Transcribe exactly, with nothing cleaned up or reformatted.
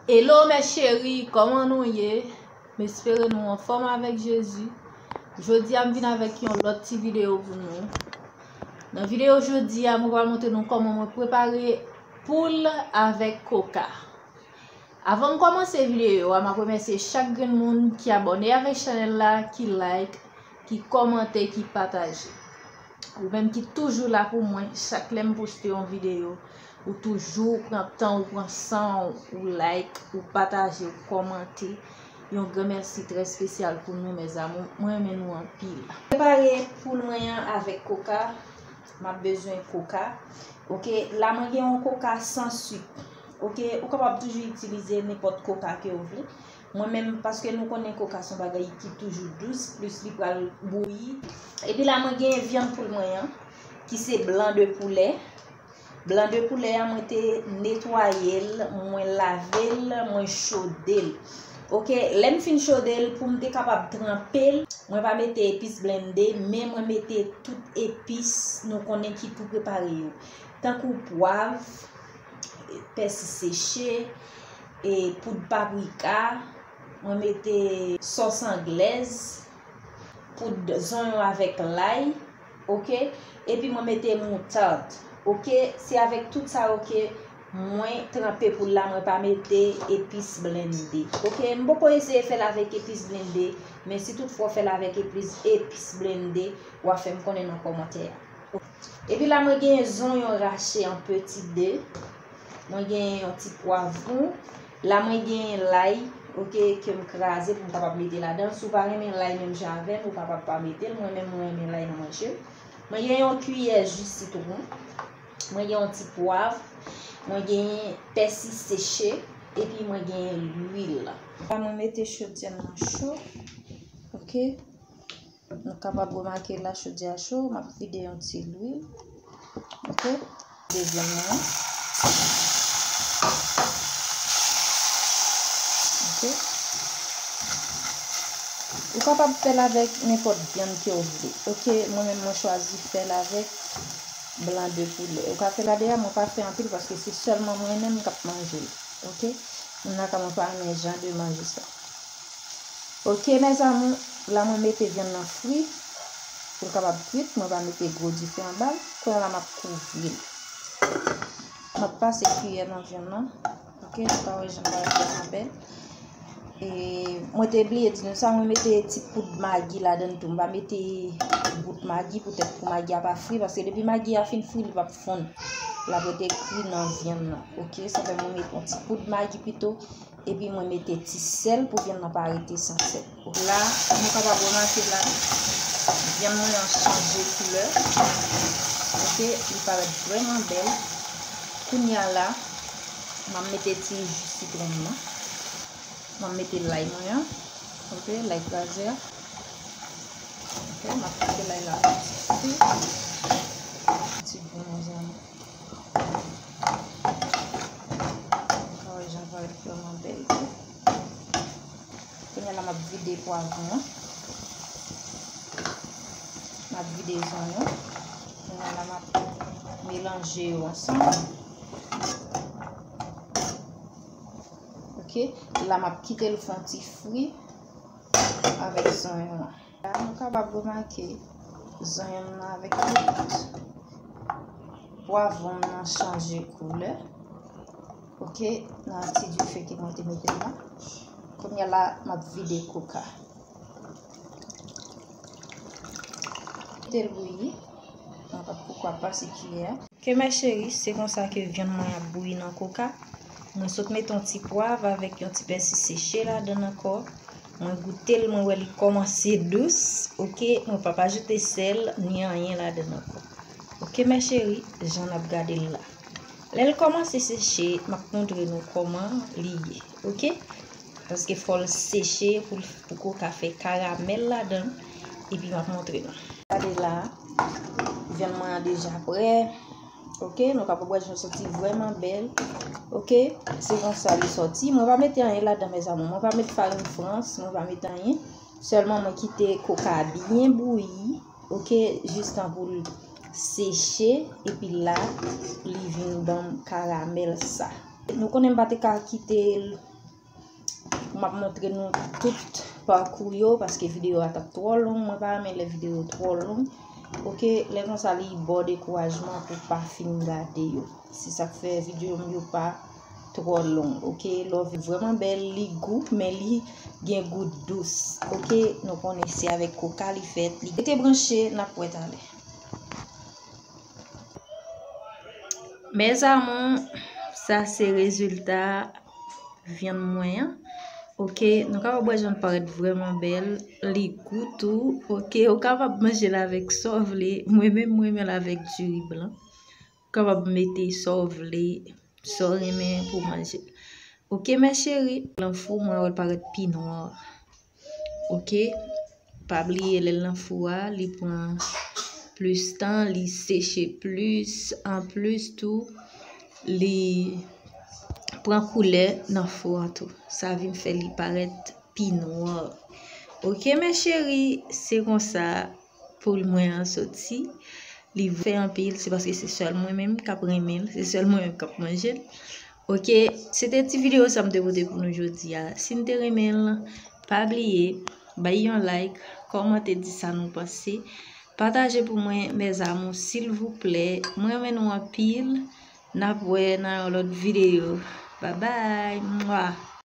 Hello mes chéris, kòman nou ye? M espere nou anfòm avèk Jezi. Jodi a m vin avèk yon lòt ti videyo pou nou. Nan videyo jodi a, mwen pral montre nou kòman mwen prepare poul avèk koka. Avan m kòmanse videyo a, m ap remèsye chak grenn moun ki abòne avèk chanèl la, ki like, ki kòmante, ki pataje. Ou menm ki toujou la pou mwen, chak lè m poste yon videyo, ou toujou pran tan, ou pran san w, ou like, ou pataje, ou kòmante. Yon gran mèsi trè espesyal pou nou, mes amours. Mwen renmen nou anpil. Prepare poul mwen an avèk koka. M ap bezwen koka. Ok, la mwen gen yon koka san sik. Ok, ou kapab toujou itilize nenpòt koka ke w vle. Mwen menm, paske nou konnen koka se yon bagay ki toujou dous, plis li pral bouyi. Epi la mwen gen vyann poul mwen an, ki se blan de poulè. Blan de poulè a, mwen te netwaye l, mwen lave l, mwen chode l. Ok, lè m fin chode l, pou m te kapab tranpe l, mwen pa mete epis blende, men mwen mete tout epis nou konnen ki pou prepare yo. Tankou pwav, pèsi seche, e poud paprika, mwen mete sòs anglèz, poud zonyon avèk lay, ok? Epi mwen mete moutad, ok? Se avèk tout sa yo ke mwen tranpe poul la, mwen pa mete epis blende, ok? M poko eseye fè l avèk epis blende, men si toutfwa w fè l avèk epis, epis blende, w a fè m konnen nan kòmantè a. Epi la mwen gen zonyon rache an peti de. Mwen gen yon ti pwavwon. La mwen gen lay, ok, ke m kraze pou m kapab mete ladan. Si w pa renmen lay menm jan avè m, ou kapab pa mete l. Mwen menm mwen renmen lay nan manje m. Mwen gen yon kiyè ji sitwon. Mwen gen yon ti pwav. Mwen gen pèsi seche. Epi mwen gen lwil. La mwen mete chodyè m nan cho. Ok. Nou kapab remake la chodyè a cho, m ap vide yon ti lwil. Ok. Vide vyann nan. Ok. Ou kapab fè l avèk nenpòt vyann ke w vle. Ok, mwen menm mwen chwazi fè l avèk blan de poulè. Ou ka fè l a de a, mwen pa fè anpil paske se sèlman mwen menm k ap manje l. Ok. Moun nan ka mwen pa renmen jan de manje sa. Ok, mes amours, la mwen mete vyann nan fri pou l kapab kwit. Mwen pa mete gwo dife anba l. Kounye a la m ap kouvri l. M ap pase kiyè nan vyann nan. Ok, nou ka wè jan l parèt vrèman bèl. E, mwen te bliye di nou sa, mwen mete ti poud magi ladan l tou. M pa mete bout magi poutèt pou magi a pa fri, paske depi magi a fin fri, li p ap fonn. L ap rete kri nan vyann nan. Ok, sa fè mwen mete yon ti poud magi pito. Epi mwen mete ti sèl pou vyann nan pa rete san sèl. La, nou kapab remake la, vyann mwen an chanje koulè. Ok, li parèt vrèman bèl. Kounye a la, m ap mete ti ji sitwon m nan. M ap mete lay mwen an. Ok, lay kraze a. Ok, m ap kite lay la fri. Ti bon, mezanmi. Kawè jan l parèt vrèman bèl tou. Kounye a la m ap vide pwavwon an. M ap vide zonyon. Kounye a la m ap melanje yo ansanm. Ok, la m ap kite l fè yon ti fri avèk zonyon an. La, nou kapab remake zonyon m nan avèk tout pwavwon m nan chanje koulè. Ok, nan ti dife ke mwen te mete l la. Kounye a la, m ap vide koka. Kite l bouyi. Mwen p ap poko ap pase kiyè a. Ok, mes chéris, se konsa ke vyann mwen ap bouyi nan koka. Mwen sot mete yon ti pwav avèk yon ti pèsi seche ladan l ankò. Mwen goute l, mwen wè li kòmanse dous. Ok, mwen p ap ajoute sèl ni anyen ladan l ankò. Ok, mes chéris, jan n ap gade l la. Lè l kòmanse seche, m ap montre nou kòman li ye. Ok? Paske fò l seche pou l, pou koka fè karamèl ladan l. Epi m ap montre nou. Gade la, vyann mwen an deja prè. Ok, nou kapab wè jan l soti vrèman bèl. Ok, se konsa li soti. Mwen pa mete anyen ladan, mes amours. Mwen pa met farin frans, mwen pa met anyen. Sèlman mwen kite koka byen bouyi. Ok, jistan pou l seche. Epi la, li vin ban m karamèl sa. Nou konnen m pa te ka kite l M ap montre nou tout pakou yo, paske videyo a t ap twò long. Mwen pa renmen lè videyo twò long. Oke, lè konsa li bò dekourajman pou pa fin gade yo. Se sa k fè videyo m yo pa twò long. Oke, love vrèman bèl, li gou, men li gen gou dous. Oke, nou konnen se avèk koka li fèt. Li rete branche, n ap wè talè. Mes amours, sa se rezilta vyann mwen an. Oke, nou kapab wè jan l parèt vrèman bèl. Li gou tou. Oke, ou kapab manje l avèk sa w vle. Mwen menm, mwen renmen l avèk diri blan. Ou kapab mete sa w vle, sa w renmen pou w manje l. Oke, mes chéris, lan fou, mwen wè l parèt pi nwa. Oke, pa bliye lè l nan fou a, li pran plis tan, li seche plis. Anplis tou, li pran koulè nan fou an tou. Sa vin fè li parèt pi nwa. Oke, mes chéris, se konsa poul mwen an soti. Li fè anpil, se paske se sèl mwen menm k ap renmen l, se sèl mwen menm k ap manje l. Oke, se te ti videyo sa m te pote pou nou jodi a. Si n te renmen l, pa bliye, bay yon like, kòmante, di sa nou panse. Pataje pou mwen, mes amours, silvouplè. Mwen renmen nou anpil. N ap wè nan yon lòt videyo. Babay! Mwa!